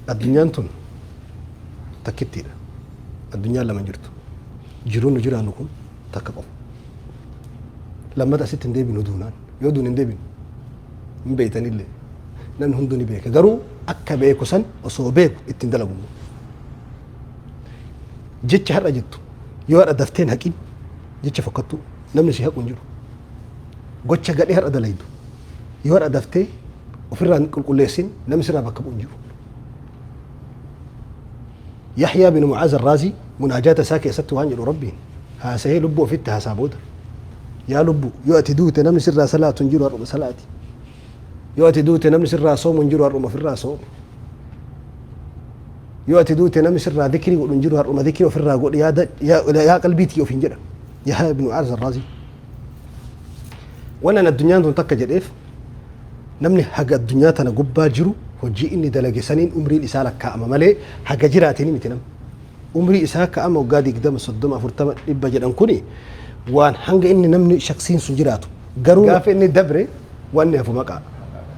Addunyaan tun takkittiidha. Addunyaan lama hin jirtu. Jiruun nu jiraannu kun takka qofa. Lammata asitti hin deebinu duunaan. Yoo duune hin deebinu. Hin beeytanillee. Namni hunduu ni beeka. Garuu akka beeku san osoo beeku ittiin dalagu. Jecha har'a jettu yoo har'a daftee hin haqin jecha fokkattuu namni si haqu hin jiru. Gocha gadhee har'a dalaydu yoo har'a daftee ofirraa hin qulqulleessin namni sirraa bakka bu'u hin jiru. Yahyaa bin Mu'aaz Arraazii munaajaata isaa keessatti waan jedhu Rabbiin haasahee lubbuu ofitti haasaa booda. Yaa lubbu yoo ati duute namni sirraa salaatu hin jiru har'uma salaati. Yoo ati duute namni sirraa soomu hin jiru har'uma ofirraa soomi. Yoo ati duute namni sirraa dhikrii godhu hin jiru har'uma dhikrii ofirraa godhi yaa qalbii tiyya ofiin jedha. Yahyaa bin Mu'aaz Arraazii. Wannan addunyaan tun takka jedheef namni haga addunyaa tana gubbaa jiru hojii inni dalage saniin umriin isaa lakkaa'ama malee haga jiraatiin miti namni. Umrii isaa ka'ama waggaa 20, 30, 40, 100 jedhan kuni waan hanga inni namni shaksiin sun jiraatu. Garuu gaafa inni dabre wanni hafu maqaa.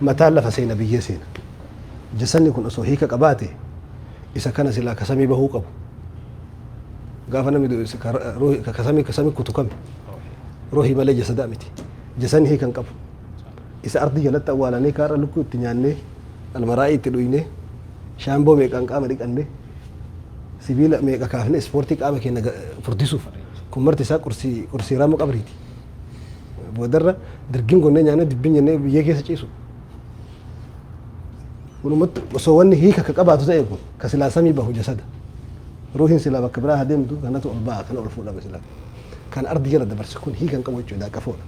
Mataan lafa seena biyyee seena. Jasanni kun osoo hiika qabaate isa kana silaa ka samii bahuu qabu. Gaafa namni du'e ka samii kutu kami? Ruuhii malee jasadaa miti. Jasanni hiika hin qabu. Isa ardi jalatti awwaalanii kaarra lukkuu itti nyaannee almaraa'ii itti dhuynee shaamboo meeqaan qaama dhiqannee sibiila meeqa kaafnee ispoortii qaama keenya furdisuuf kun marti isaa qursii qursii raammoo qabriiti. Boodarra dirgin gonnee nyaannee dibbin jennee biyyee keessa ciisu. Walumatti osoo wanni hiika ka qabaatu ta'e kun ka silaa samii bahu jasada. Ruuhiin silaa bakka biraa haa deemtu kanatu ol ba'a kana ol fuudhama silaa. Kan ardi jala dabarse kun hiika hin qabu jechuudha qafoodha.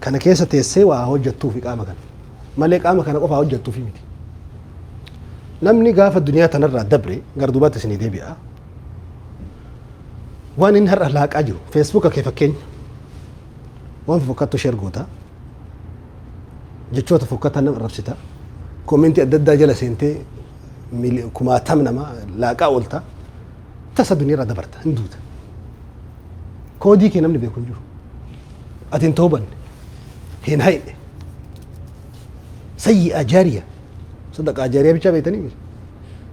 Kana keessa teessee waa hojjettuufi qaama kana. Malee qaama kana qofaa hojjettuufi miti. Namni gaafa duniyaa tanarraa dabre gara duubaatti isinii deebi'a. Waan inni har'a laaqaa jiru feesbuuka kee fakkeenya waan fofokkattu sheer goota. Jechoota fokkataa nama arrabsita. Koomentii adda addaa jala seentee kumaatam nama laaqaa oolta. Tasa duniyaarraa dabarta hin duuta. Koodii kee namni beeku hin jiru. Ati hin toobanne. Hin hayne. Sayyi'aa jaariya. Sadaqaa jaariyaa bichaa beektanii miti.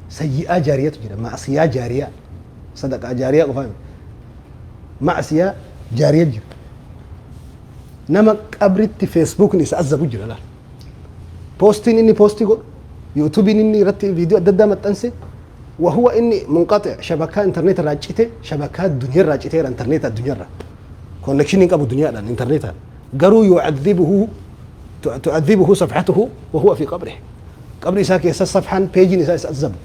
Sayyi'aa jaariyatu jira. Ma'asiyaa jaariyaa. Sadaqaa jaariyaa qofaa miti. Ma'asiyaa jaariya jira. Nama qabritti feesbuukni isa azabu jira laal. Poostiin inni poostii godhu, yuutuubiin inni irratti viidiyoo adda addaa maxxanse, wahuwa inni munqaxi shabakaa intarneet irraa cite, shabakaa duniyaa irraa citeera intarneet addunyaa irraa. Konnekshinii hin qabu duniyaadhaan intarneetaan. Garuu yu'adhibuhu tu'adhibuhu safhatuhu wahuwa fi qabrihi. Qabri isaa keessa safhaan peejiin isaa isa azabu.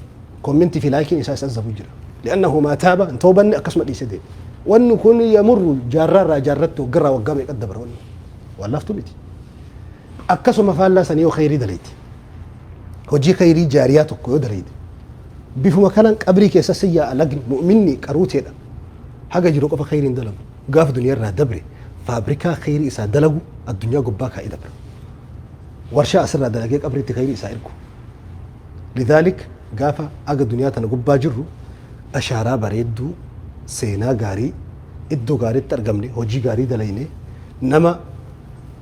Kommentii fi laayikiin isaa isa azabu jira. Li'annahu maa taaba hin toobanne akkasuma dhiisee deeme. Wanni kun yamurru jaarraa irraa jaarratti waggarraa waggaa meeqa dabra wanni. Waan laaftuu miti. Akkasuma faallaa sanii yoo khayrii dalayte. Hojii khayrii jaariyaa tokko yoo dalayte. Bifuma kanaan qabrii keessa si yaa'a lagni mu'minni qaruuteedha. Haga jiru qofa khayriin dalagu. Gaafa duniyaa irraa dabre faabrikaa khayrii isaa dalagu addunyaa gubbaa kaa'ee dabra. Warshaa asirraa dalagee qabriitti khayrii isaa ergu. Lidhaalik gaafa aga duniyaa tana gubbaa jirru ashaaraa bareedduu, seenaa gaarii, iddoo gaariitti argamne, hojii gaarii dalayne, nama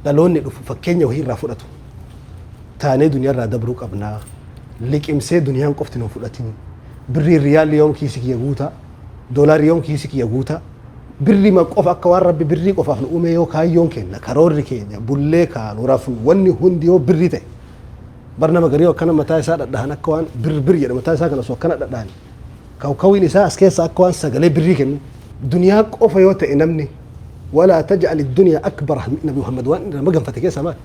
dhaloonni dhufu fakkeenya wahii irraa fudhatu taanee duniyaa irraa dabruu qabna. Liqimsee duniyaan qofti nu fudhatin. Birrii riyaalli yoom kiisi kiyya guuta, doolaarri yoom kiisi kiyya guuta, birrima qofa akka waan rabbi birrii qofaaf nu uume yoo kaayyoon keenya karoorri keenya bullee kaanu rafnu wanni hundi yoo birrii ta'e Bar nama garii akkana mataa isaa dhadhahan akka waan bir bir jedhe mataa isaa kana osoo akkana dhadhahan kawkawiin isaa as keessa akka waan sagalee birrii kennu. Duniyaa qofa yoo ta'e namni walaa taj'ali duniyaa akbar hammi Nabi Muhammad waan irraa maganfate keessaa maal?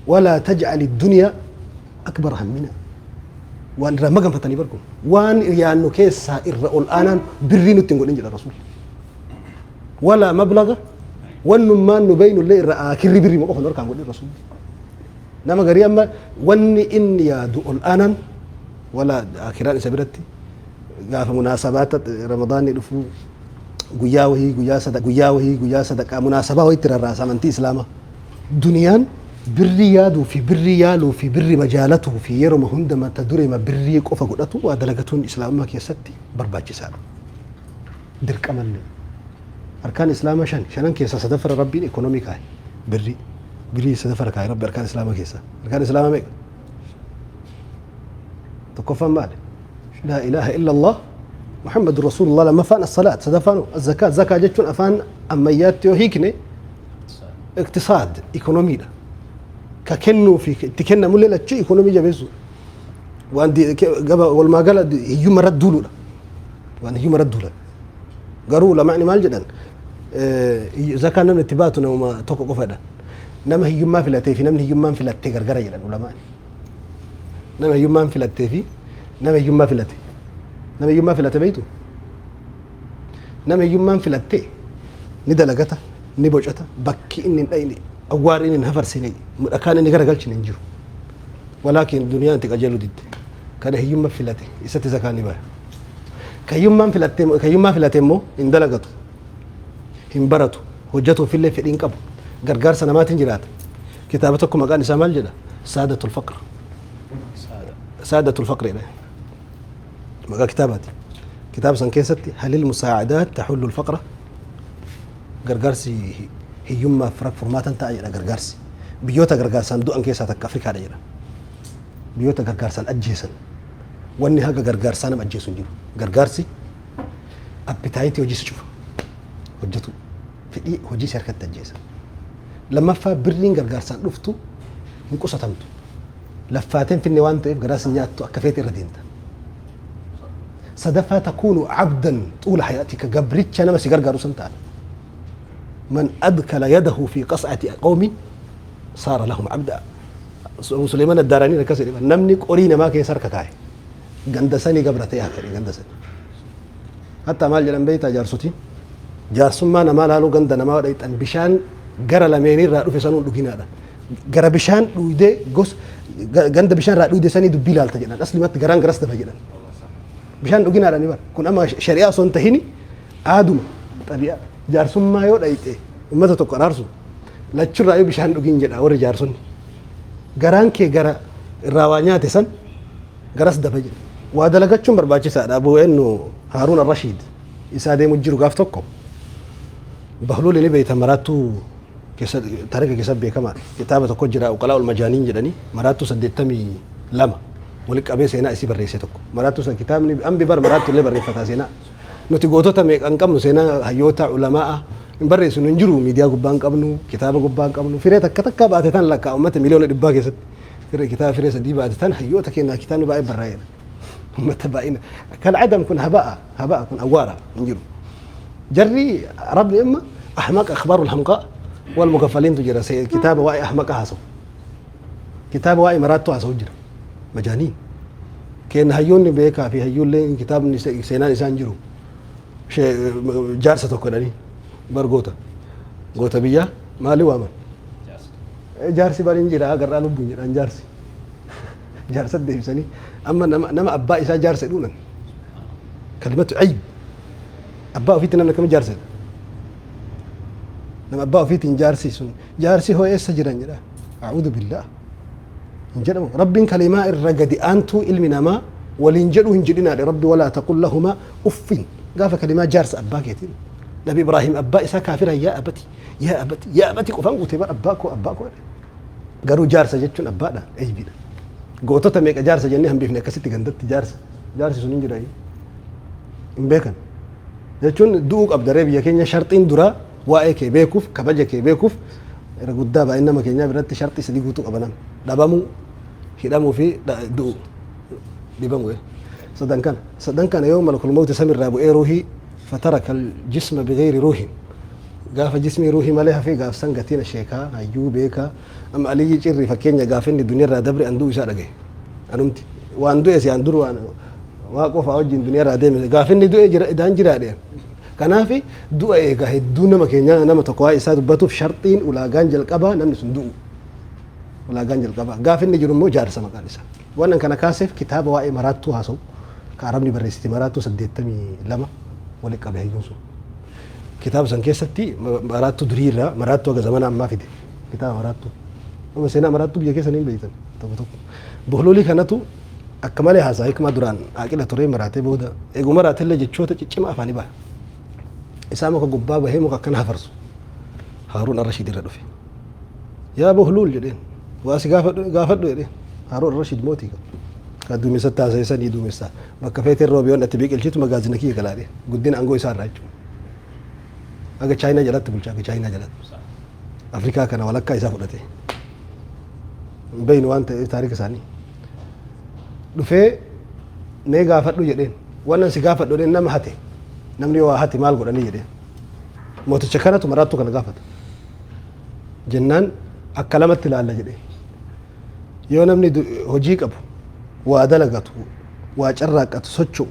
Walaa taj'ali duniyaa akbar hammina. Waan irraa maganfatanii bar kun waan yaannu keessaa irra ol aanaan birrii nutti hin godhin jedha Rasuulli. Walaa mablaga wannummaan nu beeynu illee irra aakirri birrii qofa nu harkaan godhin Rasuulli. Nama garii amma wanni inni yaadu ol aanaan wala akiraan isa biratti gaafa munaasabaata ramadaanni dhufuu guyyaa wahii guyyaa sada guyyaa wahii guyyaa sadaqaa munaasabaa wayitti rarraasa amantii islaamaa. Duniyaan birrii yaaduu fi birrii yaaluu fi birrii majaalatuu fi yeroma hunda mata dureema birrii qofa godhatu waa dalagatuun islaamummaa keessatti barbaachisaadha. Dirqamallee. Arkaan Islaamaa shan. Shanan keessaa sadaffara Rabbiin ekonomii kaa'e. Birrii. Birrii sadaffara kaa'e Rabbi arkaan Islaamaa keessaa. Arkaan Islaamaa meeqa? Tokkoffaan maali? Laa ilaaha illallah Muhammadu Rasuulullah. Lammaffaan as-salaat, sadaffaan az-zakaat. Zakaa jechuun afaan ammayyaatti yoo hiikne iqtisaad, ikonomiidha. Ka kennuu fi itti kennamullee lachuu ikonomii jabeessu. Waan gaba walumaa gala hiyyummaa irratti duuluudha. Waan hiyyummaa irratti duulan. Garuu ulamaa'ni maal jedhan? Zakaan namni itti baatu namuma tokko qofadha. Nama hiyyummaa filatee fi namni hiyyummaan filattee gargara jedhan ulamaa'ni. Nama hiyyummaan filattee fi nama hiyyummaa filate. Nama hiyyummaa filate beektu? Nama hiyyummaan filattee ni dalagata, ni bocata, bakki inni hin dhayne, awwaarri inni hin hafarsine, dhakaan inni garagalchine hin jiru. Walaakin duniyaan itti qajeeluu didde. Kana hiyyummaa filate isatti zakaan ni baya. Ka hiyyummaan filatte, ka hiyyummaa filate immoo hin dalagatu, hin baratu, hojjetuuf illee fedhii hin qabu. Gargaarsa namaatiin jiraata. Kitaaba tokko maqaan isaa maal jedha? Saadatul Faqr. Saadatul Faqr jedha. Maqaa kitaabaati. Kitaaba san keessatti halil musaa'adaat tahullul faqra, gargaarsi hiyyummaaf furmaatan ta'a jedha gargaarsi. Biyyoota gargaarsaan du'an keessaa takka Afrikaadha jedha. Biyyoota gargaarsaan ajjeesan. Wanni haga gargaarsaa nama ajjeesu hin jiru. Gargaarsi appetite hojii si cufa. Hojjetu. Fedhii hojii si harkatti ajjeesa. Lammaffaa, birriin gargaarsaan dhuftu hin qusatamtu. Laffaateen finne waan ta'eef garaas hin nyaattu, akka feete irra deemta. Sadaffaa, takuunu abdan xuula hayaatika, gabricha nama si gargaaru san ta'a. Man adkala yadahu fi qas'ati qawmin saara lahum abda. Abu Suleiman Addaaraanii akkas jedhe: namni qorii namaa keessa harka kaa'e ganda sanii gabra ta'e hafe ganda sanii. Hatta maal jedhan beektaa jaarsotiin? Jaarsummaa namaa laaluu ganda namaa dhayxan bishaan gara lameenii irraa dhufe sanuun dhuginaadha. Gara bishaan dhuydee gos ganda bishaan irraa dhuyde sanii dubbii laalta jedhan. Aslimatti garaan garas dafa jedhan. Bishaan dhuginaadha ni bara. Kun amma shari'aa osoo hin tahini aaduma xabi'aa. Jaarsummaa yoo dhayxe uummata tokko araarsu lachurraa yoo bishaan dhugin jedha warri jaarsonni. Garaan kee gara irraa waa nyaate san garas dafa jedha. Waa dalagachuun barbaachisaadha. Abu eenyu, Haaruun Arrashiid isaa deemu jiru gaaf tokko Bahluuli ni beeyta, maraattuu keessa taarika keessa beekamaadha. Kitaaba tokko jira, Uqalaa ul Majaaniin jedhanii, maraattuu 82 walitti qabee seenaa isii barreesse tokko. Maraattuu san kitaabni ambi bar maraattuu illee barreeffataa seenaa. Nuti gootota meeqa hin qabnu, seenaa hayyoota ulamaa'a hin barreessinu, hin jiru, miidiyaa gubbaa hin qabnu, kitaaba gubbaa hin qabnu, firee takka takka baate tan lakkaa uummata miliyoona 100 keessatti firee kitaaba firee sadii baate tan hayyoota kennaa kitaabni baay'ee barraa'eera. Uummata baay'ina kan adam kun haba'a haba'a kun awwaara hin jiru. Jarri Arabni amma ahmaqa akhbaarul hamqaa wal mukaffaliintu jira, kitaaba waa'ee ahmaqa haasa'u. Kitaaba waa'ee maraattuu haasa'u jira. Majaaniin. Kenna hayyoonni beekaa fi hayyuullee kitaabni seenaan isaan jiru. Jaarsa tokko jedhanii bar goota. Goota biyyaa maali waaman? Jaarsi bari hin jira agarraa lubbuun jedhan jaarsi. Jaarsa deebisanii amma nama abbaa isaa jaarsa jedhuunan. Kalimatu ayib. Abbaa ofiitti namni akkamitti jaarsa jedha? Nama abbaa ofiitiin jaarsi sun jaarsi hoo eessa jiran jedha. A'uudhu billaah. Hin jedhamu. Rabbiin kalimaa irra gadi aantuu ilmi namaa waliin jedhu hin jedhinaadha. Rabbi walaa taqul lahumaa uffin. Gaafa kalimaa jaarsa abbaa keetiin. Nabi Ibraahim abbaa isaa kaafira yaa abati, yaa abati, yaa abati qofaan guutee bar abbaa koo, abbaa koo jedhe. Garuu jaarsa jechuun abbaadha, eeybiidha. Gootota meeqa jaarsa jennee hambifne akkasitti gandatti jaarsa. Jaarsi sun hin jira. Hin beekan. Jechuun du'uu qabda ree biyya keenya sharxiin duraa waa'ee kee beekuuf, kabaja kee beekuuf, irra guddaa baay'ina nama keenyaa biratti sharxii sadii guutuu qaba nama. Dhabamuu, hidhamuu fi du'uu. Dhibamuu. Sadan kana. Sadan kana yoo malakul mawti samirraa bu'ee ruuhii fataraka jisma bigayri ruuhin. Gaafa jismii ruuhii malee hafee gaaf san gatiin sheekaa hayyuu beekaa amma Aliyyi Cirri fakkeenya gaafa inni duniyaarraa dabre an du'u isaa dhagaye. Anumti waan du'e si an dur waan waa qofaa wajjin duniyaarraa deeme gaafa inni du'e jira idaan jiraadhe. Kanaaf du'a eegaa hedduu nama keenya nama tokko waa'ee isaa dubbatuuf sharxiin ulaagaan jalqabaa namni sun du'u. Ulaagaan jalqabaa. Gaafa inni jiru immoo jaarsa maqaan isaa. Waan an kana kaaseef kitaaba waa'ee maraattuu haasa'u ka Arabni barreessite maraattuu 82 walitti qabe hayyuun sun. Kitaaba san keessatti maraattuu durii irraa maraattuu haga zamana ammaa fide. Kitaaba maraattuu. Amma seenaa maraattuu biyya keessa ni beektan tokko tokko. Bohloolii kanatu akka malee haasaa hikmaa duraan aqila turee maraatee booda eeguu maraatellee jechoota ciccimaa afaanii baha. Isaa muka gubbaa bahee muka akkana hafarsu. Haaruun Arrashiid irra dhufe. Yaa Bohluul jedheen. Waa si gaafadhu gaafadhu jedheen. Haaruun Arrashiid mootii qaba. Ka duumessatti haasa'e sanii duumessa. Bakka feeteen roobi yoon ati biqilchitu magaazina kiyya galaadhe. Guddina aangoo isaa irraa jechuudha. Haga Chaayinaa jalatti bulcha, haga Chaayinaa jalatti. Afrikaa kana walakkaa isaa fudhate. Hin beeynu waan ta'eef taarika isaanii. Dhufee mee gaafadhu jedheen. Wannan si gaafadhu jedheen nama hate. Namni yoo waa hate maal godhanii jedheen. Mooticha kanatu maraattuu kana gaafata. Jennaan akka lamatti ilaalla jedheen. Yoo namni hojii qabu, waa dalagatu, waa carraaqqatu, socho'u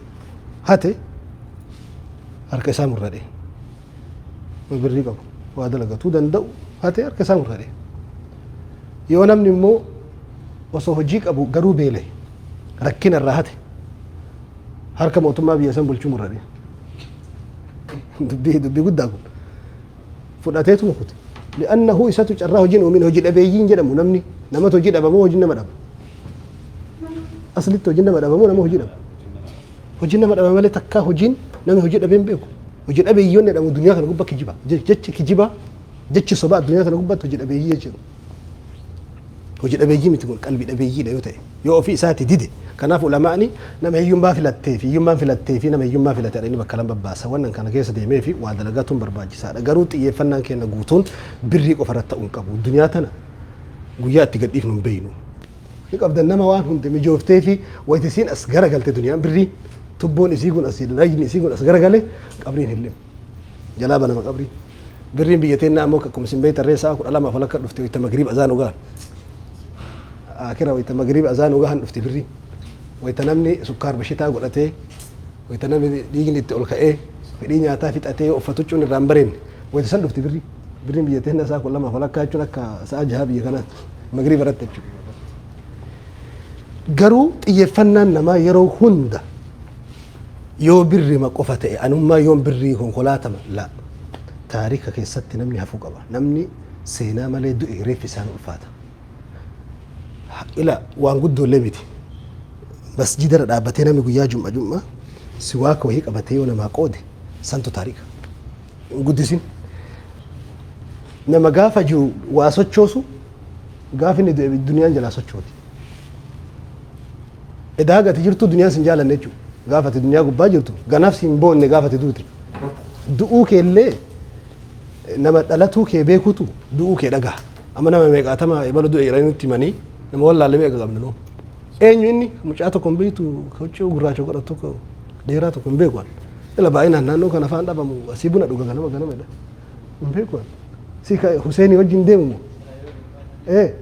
hate harka isaa murradhe. Birrii qabu, waa dalagatuu danda'u hate harka isaa murradhe. Yoo namni immoo osoo hojii qabu garuu beela'e rakkina irraa hate harka mootummaa biyya san bulchuu murradhe. Dubbii guddaa kun. Fudhateetuma kute. Li'annahu isatu carraa hojiin uumin hojii dhabeeyyiin jedhamu namni namatu hojii dhaba moo hojiin nama dhaba? Aslitti hojiin nama dhaba moo nama hojii dhaba? Hojiin nama dhaba malee takkaa hojiin namni hojii dhabee hin beeku. Hojii dhabeeyyoon jedhamu duniyaa kana gubbaa kijiba. Jechi kijibaa jechi sobaa addunyaa kana gubbaatti hojii dhabeeyyii jechuudha. Hojii dhabeeyyii miti kun qalbii dhabeeyyiidha yoo ta'e. Yoo ofii isaati dide. Kanaaf ulamaa'ni nama hiyyummaa filattee fi hiyyummaan filattee fi nama hiyyummaa filate jedhanii bakka lama babbaasa. Wannan kana keessa deemee fi waa dalagatuun barbaachisaadha. Garuu xiyyeeffannaan keenya guutuun birrii qofa irratti ta'uu hin qabu. Duniyaa tana guyyaa itti gadhiifnu hin beeknu. Ni qabdan nama waan hundi mijooftee fi wayita isiin as garagalte duniyaan birrii tubboon isii kun asii rajni isii kun as garagale qabriin hin limu. Jalaa banama qabriin. Birriin biyya teennaa ammoo akkuma isin beektan ree sa'a 12 walakka dhufte wayita magriib azaan ugaan. Akira wayita magriib azaan ugaan dhufte birriin. Wayita namni sukkaar bashitaa godhatee wayita namni dhiigni itti ol ka'ee fedhii nyaataa fixatee yoo uffatu cuun irraa hin bareenne wayita san dhufte birriin. Birriin biyya teennaa sa'a 12 walakkaa jechuun akka sa'a 6 biyya kanaatti magriib irratti jechuudha. Garuu xiyyeeffannaan namaa yeroo hunda Yoo birrima qofa ta'e anummaa yoon birrii konkolaatama la taarika keessatti namni hafuu qaba. Namni seenaa malee du'e reeffi isaan ulfaata. Ila waan guddoollee miti. Masjiidarra dhaabbatee namni guyyaa jum'a jum'a siwaaka wahii qabatee yoo namaa qoode santu taarika. Hin guddisin. Nama gaafa jiru waa sochoosu gaafa inni du'e duniyaan jalaa sochooti. Edaa haga ati jirtuu duniyaan sin jaalanne jechuudha. Gaafa ati duniyaa gubbaa jirtu ganaaf sin boonne gaafa ati duute. Du'uu kee illee nama dhalatuu kee beekutu du'uu kee dhagaha. Amma nama meeqaatama ebalu du'e jedhanii nutti himanii nama wallaalle meeqa qabna nuu. Eenyu inni mucaa tokko hin beektu huccuu gurraacha godhatu tokko dheeraa tokko hin beeku. Ila baay'inaan naannoo kana afaan dhabamu asii buna dhuga ganama ganama jedha. Hin beeku. Si ka Huseenii wajjin deemu moo? Ee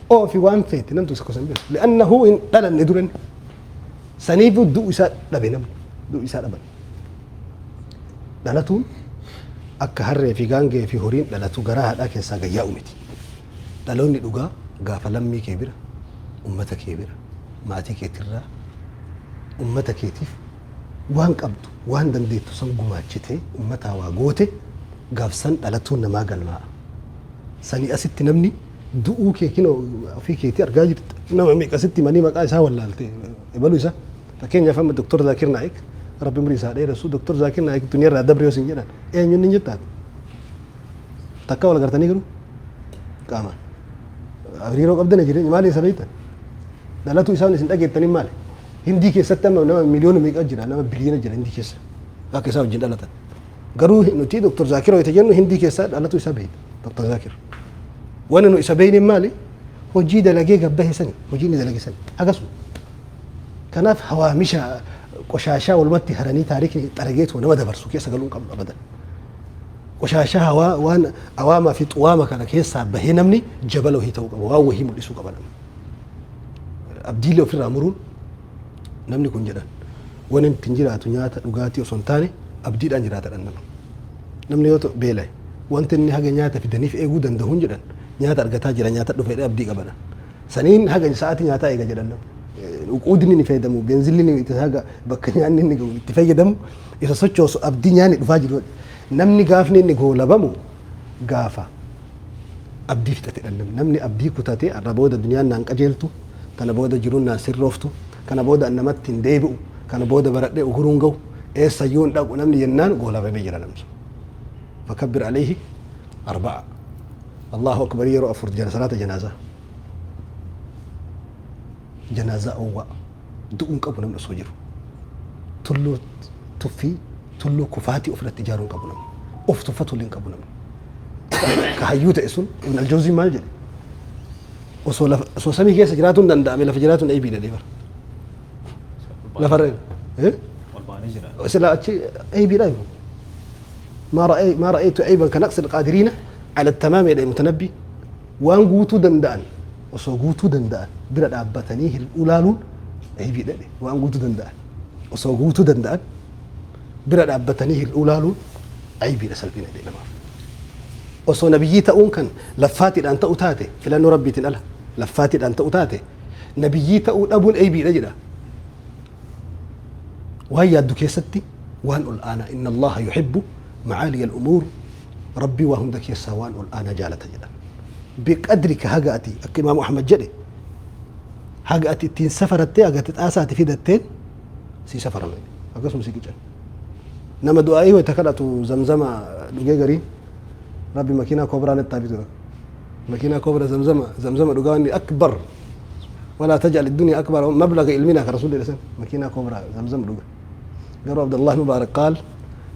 oofi waan feete namtu isa kusan beeku. Li'annahu hin dhalanne duran. Saniifuu du'u isaa dhabe namni. Du'u isaa dhaban. Dhalatuun akka harree fi gaangee fi horiin dhalatu garaa haadhaa keessaa gayyaa'u miti. Dhaloonni dhugaa gaafa lammii kee bira, ummata kee bira, maatii keetirraa, ummata keetiif waan qabdu, waan dandeettu san gumaachitee ummataa waa goote gaafsan dhalatuun namaa galmaa'a. Sanii asitti namni du'uu kee kinoo ofii keetii argaa jirta. Nama meeqa sitti himanii maqaa isaa wallaalte ebalu isa. Fakkeenyaaf amma Dr. Zaakir Naayik Rabbi umrii isaa dheeressu Dr. Zaakir Naayik duniyaa irraa dabre yoo sin jedhan eenyu inni jettaati. Takka wal agartanii garuu qaamaan. Hariiroo qabdan jireenya maali isa beektan? Dhalatuu isaan isin dhageettanii maali? Hindii keessatti amma nama miliyoona meeqa jira nama biliyoona jira Hindii keessa akka isaa wajjin dhalatan. Garuu nuti Dr. Zaakir wayita jennu Hindii keessaa dhalatu isaa beekna Dr. Zaakir. Wanni nu isa beekne maali? Hojii dalagee gabbahe sani hojii inni dalage sani akkasuma. Kanaaf hawaamisha qoshaashaa walumatti haranii taarikni xarageetu nama dabarsu keessa galuu hin qabnu abadan. Qoshaashaa hawaa waan awaamaa fi xuwaama kana keessaa bahee namni jabala wahii ta'uu qaba waan wahii mul'isuu qaba namni. Abdiilee ofirraa muruun namni kun jedhan wani ittiin jiraatu nyaata dhugaatii osoo hin taane abdiidhaan jiraata dhan nama. Namni yoo ta'u beela'e wanti inni haga nyaata fidaniif eeguu danda'uun jedhan nyaata argataa jira nyaata dhufa jedhee abdii qaba dhan. Saniin haga sa'aatii nyaataa eega jedhan namni. Uquudni inni fayyadamu beenzilli inni itti haga bakka nyaanni inni gahu itti fayyadamu isa sochoosu abdii nyaanni dhufaa jiru. Namni gaafni inni goolabamu gaafa abdii fixate dha namni. Namni abdii kutate har'a booda duniyaan naan qajeeltu, tana booda jiruun naan sirrooftu, kana booda an namatti hin deebi'u, kana booda baradhee uguruu hin gahu, eessayyuu hin dhaqu namni jennaan goolabamee jira namni sun. Fakabbir alayhi arba'a. Allahu akbar yeroo afur jala salaata janaazaa. Janaazaa owwaa. Du'uu hin qabu namni osoo jiru. Tulluu tuffii, tulluu kufaatii ofirratti ijaaruu hin qabu namni. Of tuffatu illee hin qabu namni. Ka hayyuu ta'e sun Ibn Al-Jawziin maal jedhe? Osoo lafa osoo samii keessa jiraatuun danda'ame lafa jiraatuun aybii jedhee bara. Lafarra. Eh? Ol ba'anii jira. Sila achi aybiidha himu. ما رأيت عيبا كنقص القادرين على التمام jedhe mutanabbi waan guutuu danda'an osoo guutuu danda'an bira dhaabbatanii hir'uu laaluun aybiidha jedhe waan guutuu danda'an osoo guutuu danda'an bira dhaabbatanii hir'uu laaluun aybiidha salphina jedhe namaaf. Osoo nabiyyii ta'uun kan laffaatiidhaan ta'u taate filannoo rabbiitiin ala laffaatiidhaan ta'u taate nabiyyii ta'uu dhabuun aybiidha jedha. Waan yaaddu keessatti waan ol aanaa inna Allaha yuhibbu macaaliya al-umuur rabbii waa hunda keessaa waan ol aanaa jaalata jedha. Biqadrika haga ati akka Imaamu Ahmad jedhe haga ati ittiin safarattee haga ati xaasaa ati fidatteen sii safarame akkasuma si qican. Nama du'aa'ii wayita kadhatu zamzama dhugee gariin rabbi makiinaa kobraa natti haa bitu makiinaa kobra zamzama zamzama dhugaa wanni akbar ولا تجعل الدنيا أكبر مبلغ علمنا كرسول الله مكينة كبرى زمزم dhuga garuu Abdullah Mubarak قال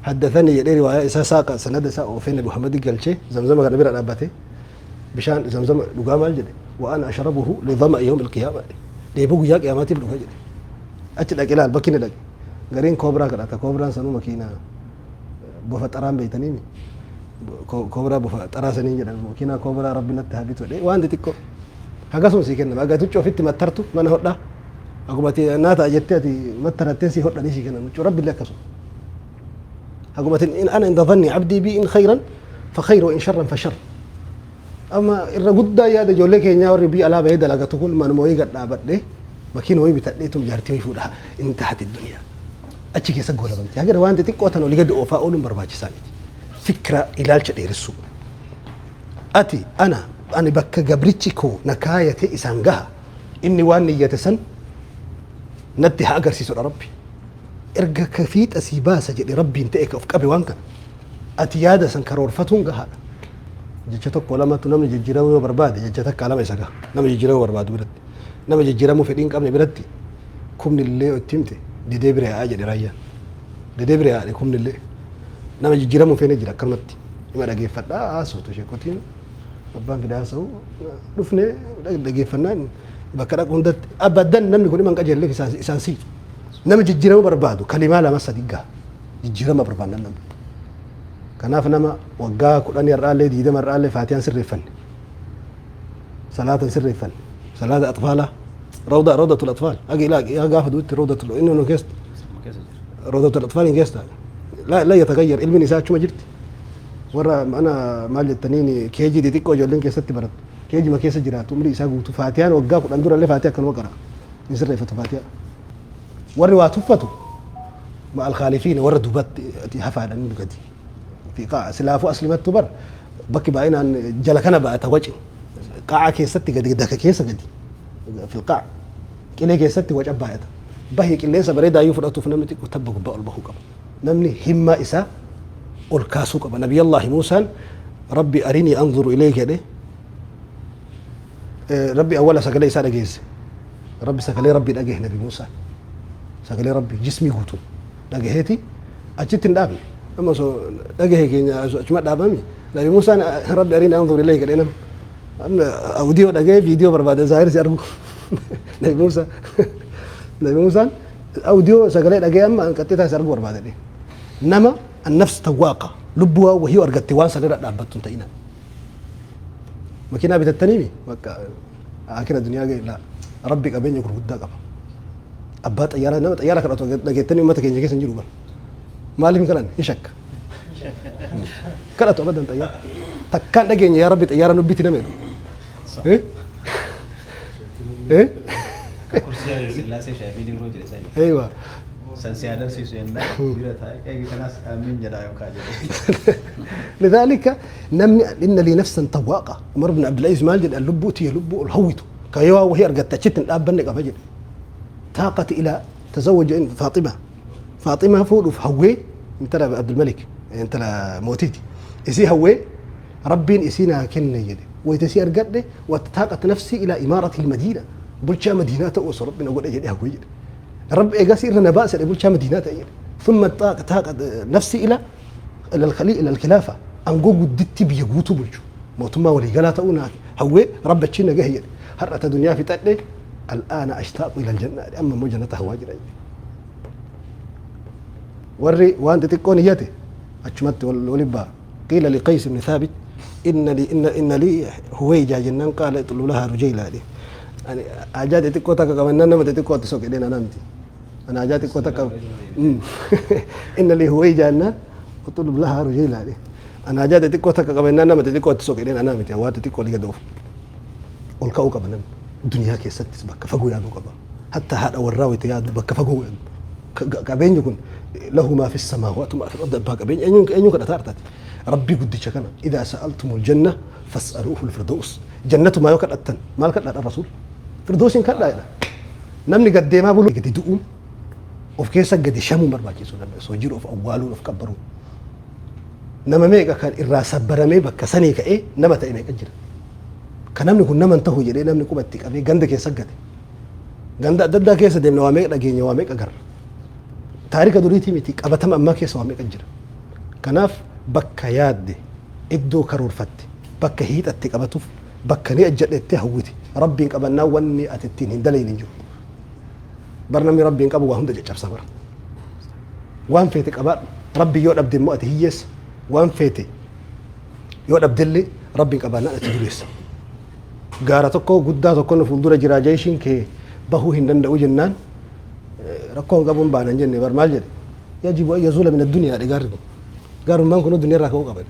حدثني jedhee riwaayaa isaa saaqa sanada isaa oofee Nabi Muhammad galchee zamzama kana bira dhaabbate bishaan zamzama dhugaa maal jedhe وأنا أشربه لظمأ يوم القيامة dheebuu guyyaa qiyaamaatiif dhuga jedhe achi dhaqe ilaal bakki inni dhaqe gariin koobraa kadhata koobraan sanuu makiinaa bofa xaraan beeytaniimi koobraa bofa xaraa saniin jedhan makiinaa koobraa rabbi natti haa bitu jedhee waan xixiqqoo hagasuma sii kennama aga tuccoo ofitti mattartu mana hodhaa akkuma ati naa ta'a jettee ati mattarattee sii hodhanii sii kennan huccuu rabbi illee akkasuma akkuma ati in ana inda dhanni abdii bii in khayran fa khayr wa in sharran fa shar amma irra guddaa yaada ijoollee keenyaa warri biyya alaa bahee dalagatu kun manuma wayii gad dhaabadhee makiina wayii bitadhee tum jaartii wayii fuudha intahati duniyaa achi keessa goolabamte haga waan xixiqqoo tan olii gadi oofaa ooluun barbaachisaa miti fikra ilaalcha dheeressuu ati ana ani bakka gabrichi koo na kaayate isaan gaha inni waan niyyate san natti haa agarsiisudha rabbi erga ka fiixa sii baasa jedhe rabbiin ta'e ka of qabe waan kana ati yaada san karoorfatuun gahaadha jecha tokko lamatu namni jijjiiramuu yoo barbaade jecha takka lama isa gaha nama jijjiiramuu barbaadu biratti nama jijjiiramuu fedhii hin qabne biratti kumni illee itti himte didee bira yaa'aa jedhe raayyaan didee bira yaa'e kumni illee nama jijjiiramuu feene jira akkanumatti hima dhageeffadhaa haasoftu sheekotiin abbaan fide haasa'u dhufne dhageeffannaan bakka dhaqu hundatti abadan namni kun hima hin qajeelleef isaan siiqu nama jijjiiramuu barbaadu kalimaa lama sadi gaha jijjiirama barbaannan namni kanaaf nama waggaa 10 har'aallee 20 har'aallee faatiyaan sirreeffanne salaatan sirreeffanne salaata atfaalaa rawda rawdatul atfaal haga ilaa gaafa duutti rawdatul inni nu keessa rawdatul atfaal hin keessa la yatagayyar ilmiin isaa achuma jirti warra mana maal jettaniin keejii xixiqqoo ijoolleen keessatti barattu keejima keessa jiraatu umrii isaa guutuu faatiyaan waggaa 10 durallee faatiyaa akkanuma qara hin sirreeffatu faatiyaa warri waa tuffatu ma alkaalifiina warra duubatti hafaadhan gadi fi qaa'a silaafuu aslimattu bar bakki baay'inaan jala kana ba'ata waci qaa'a keessatti gadi daka keessa gadi fi qaa'a qilee keessatti waca baay'ata bahi qilleensa bareedaa iyyuu fudhatuuf namni xiqqoo tabba gubbaa ol bahuu qaba namni himmaa isaa ol kaasuu qaba nabiyallaahi Muusaan rabbi arinii anzuru ilayka jedhe rabbi awwala sagalee isaa dhageesse rabbi sagalee rabbi dhagahe nabi Muusaan sagalee rabbi jismii guutuun dhagaheeti achitti hin dhaabne amma osoo dhagahe keenya achuma dhaabami nabi Muusaan rabbi arinii anzuru ilayka jedhe nam amma audio dhagahe viidiyoo barbaade zaahir si argu nabi Muusaa nabi Muusaan audio sagalee dhagahe amma qaxxitaa si argu barbaade jedhe nama annafs tawaaqa lubbuu waan wahii argatte waan sanirra dhaabbattu hin ta'ina makiinaa bitattaniimi bakka akira duniyaa ga'e laa rabbi qabeenya gurguddaa qaba abbaa xayyaaraa nama xayyaara kadhatu dhageettanii uummata keenya keessa hin jiru bara maaliif hin kadhanne hin shakka kadhatu abadan xayyaara takkaan dhageenya yaa rabbi xayyaara nu biti nama jedhu eh eh Kursii Haile Sillaasee Shaafii Libroo jedhe sani. Eeywa. San si adamsiisu jennaan bira taa'ee eegi kanaas amiin jedhaa yookaan jedhe. لذلك نمني إن لي نفسا طواقة عمر بن عبد العزيز مال جد اللبو تي لبو الهويتو كيوا وهي أرقت تشت أبنك أفجر تاقت إلى تزوج فاطمة فاطمة فول في هوي انت عبد الملك انت موتيتي إسي هوي ربين إسينا كن يدي ويتسي أرقد وتاقت نفسي إلى إمارة المدينة بلشا مدينة أوصل ربنا أقول أجل هوي Rabbi eegasii irra na baase jedhe, bulchaa Madiinaa ta'e jedhe. Thumma taaqa nafsi ila alkhalii ila alkhilaafa, aangoo gudditti biyya guutuu bulchu, mootummaa waliigalaa ta'uu naa hawwee, Rabbi achiin na gahe jedhe. Har'a ta duniyaa fixadhe, al'aana ashtaaqu ila aljanna jedhe, amma immoo jannata hawwaa jira jedhe. Warri waan xixiqqoo niyyate achumatti waliin ba'a. Qiila li Qays ibn Thaabit inna li huwayjaa jennaan, qaala itlub lahaa rujaylaa jedhe. Ani hajaa xixiqqoo takka qabannaan nama xixiqqoo itti soqe jedheen, anaa miti. Ani hajaa xiqqoo takka, inna li huwayjaa jennaan, utlub lahaa rujaylaa jedhe. Ani hajaa xixiqqoo takka qabannaan nama xixiqqoo itti soqe jedheen, anaa miti. Waa xixiqqoo olii gad oofu. Ol ka'uu qaba namni. Duniyaa keessattis bakka fagoo yaaduu qaba. Hatta haadha warraa wayita yaadu bakka fagoo yaadu. Qabeenyi kun lahu maa fi samaawaatu maa fi ardi, abbaa qabeenya eenyuun eenyuun kadhataa artaati. Rabbii guddicha kana, idaa sa'altumul janna fas'aluuhu al-firdaus. Jannatumaa yoo kadhattan maal kadhaadha rasuul? Firdausiin kadhaa jedha. Namni gad deemaa bulu gadi du'uun of keessa gadi shamuun barbaachisu, namni osoo jiru of awwaaluun of qabbaruun. Nama meeqa kan irraa sabbaramee bakka sanii ka'ee nama ta'e meeqa jira. Kan namni kun nama hin ta'u jedhee namni quba itti qabee ganda keessa gate. Ganda adda addaa keessa deemna, waa meeqa dhageenya, waa meeqa garra. Taarika duriitii miti, qabatama ammaa keessa waa meeqa jira. Kanaaf bakka yaadde, iddoo karoorfatte, bakka hiixatte qabatuuf, bakka ni ajjadhettee hawwite Rabbiin qabannaa wanni ati ittiin hin dalayne hin jiru. Bar namni Rabbiin qabu waa hunda caccabsa bara. Waan feete qabaadhu. Rabbi yoo dhabde immoo ati hiyyeessa. Waan feete yoo dhabdellee Rabbiin qabaannaan ati dureessa. Gaara tokko guddaa tokko nu fuuldura jira, jeeshiin kee bahuu hin danda'u jennaan, rakkoo hin qabuun baanan jenne bar, maal jedhe? Yajibu an yazuula min addunyaa jedhe, gaarri kun. Gaarummaan kun duniyaa irraa ka'uu qaba.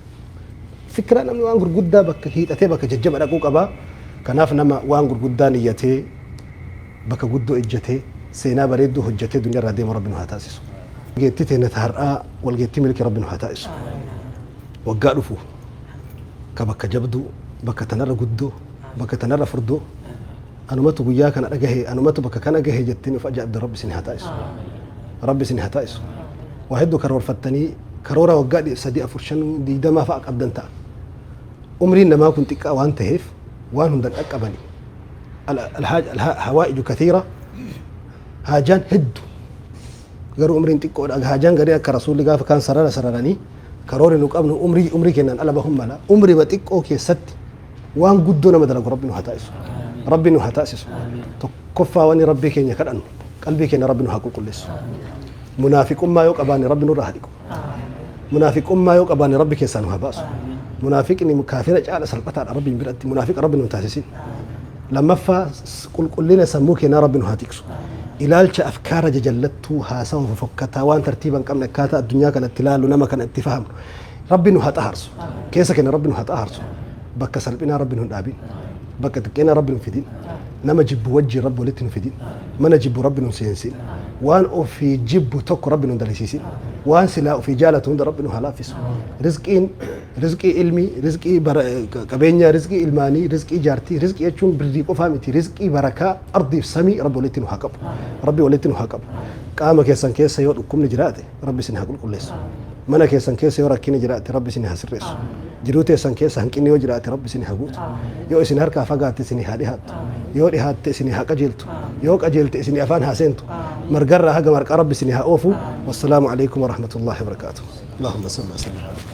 Fikira namni waan gurguddaa bakka hiixatee bakka jajjaba dhaquu qaba. Kanaaf nama waan gurguddaa niyyatee bakka guddoo ejjatee seenaa bareedduu hojjetee duniyaa irraa deemu Rabbi nu haa taasisu. Geettii teenya ta har'aa walgeettii milkii Rabbi nu haa taasisu. Waggaa dhufu ka bakka jabduu, bakka tanarra guddoo, bakka tanarra furdoo, anumatu guyyaa kana dhagahe, anumatu bakka kana gahe jettanii of ajaa'ibda Rabbi isin haa taasisu. Rabbi isin haa taasisu. Waa hedduu karoorfattanii, karoora waggaa 3, 4, 5, 20 fa'a qabdan ta'a. Umriin namaa kun xiqqaa waan ta'eef waan hundan dhaqqabani. Hawaa'iju kathiira, haajaan hedduu, garuu umriin xiqqoodha. Haajaan garii akka rasuulli gaafa kaan sarara sararanii karoori nu qabnu umrii kennaan ala bahun mala. Umrii xiqqoo keessatti waan guddoo nama dalagu Rabbi nu haa taasisu. Rabbi nu haa taasisu. Tokkoffaa wanni Rabbii keenya kadhannu, qalbii keenya Rabbi nu haa qulqulleessu. Munaafiqummaa yoo qabaanne Rabbi nurraa haa dhiqu. Munaafiqummaa yoo qabaanne Rabbi keessaa nu haa baasu. Munaafiqni kaafira caala salphataadha Rabbiin biratti. Munaafiqa Rabbi nu hin taasisin. Lammaffaa, qulqullina sammuu keenyaa Rabbi nu haa tiksu. Ilaalcha afkaara jajallattuu, haasawa fofokkataa, waan tartiiba hin qabne, akkaataa addunyaa kanatti ilaallu, nama kana itti fahamnu Rabbi nu haa xaharsu. Keessa keenya Rabbi nu haa xaharsu. Bakka salphinaa Rabbi nu hin dhaabin. Bakka xiqqeenaa Rabbi nu hin fidin. Nama jibbu wajjin Rabbi walitti nu fidin. Mana jibbu Rabbi nu hin seensin. Waan ofii jibbu tokko Rabbi nu hin dalisiisin. Waan silaa ofii jaalatu hunda Rabbi nu haa laaffisu. Rizqiin, rizqii ilmii, rizqii qabeenyaa, rizqii ilmaanii, rizqii jaartii, rizqii jechuun birrii qofaa miti, rizqii barakaa ardiif samii Rabbi walitti nu haa qabu. Rabbi walitti nu haa qabu. Qaama keessan keessa yoo dhukkubni jiraate Rabbi isin haa qulqulleessu. Mana keessan keessa yoo rakkinni jiraate Rabbi isin haa sirreessu. Jiruu teessan keessa hanqinni yoo jiraate Rabbi isin haa guutu. Yoo isin harkaa fagaatte isin haa dhihaattu. Yoo dhihaatte isin haa qajeeltu. Yoo qajeelte isin afaan haa seentu. Margarraa haga marqaa Rabbi isin haa oofu. Wassalaamu alaikum warahmatullahi wabarakaatuh. Allahumma salli wa sallim.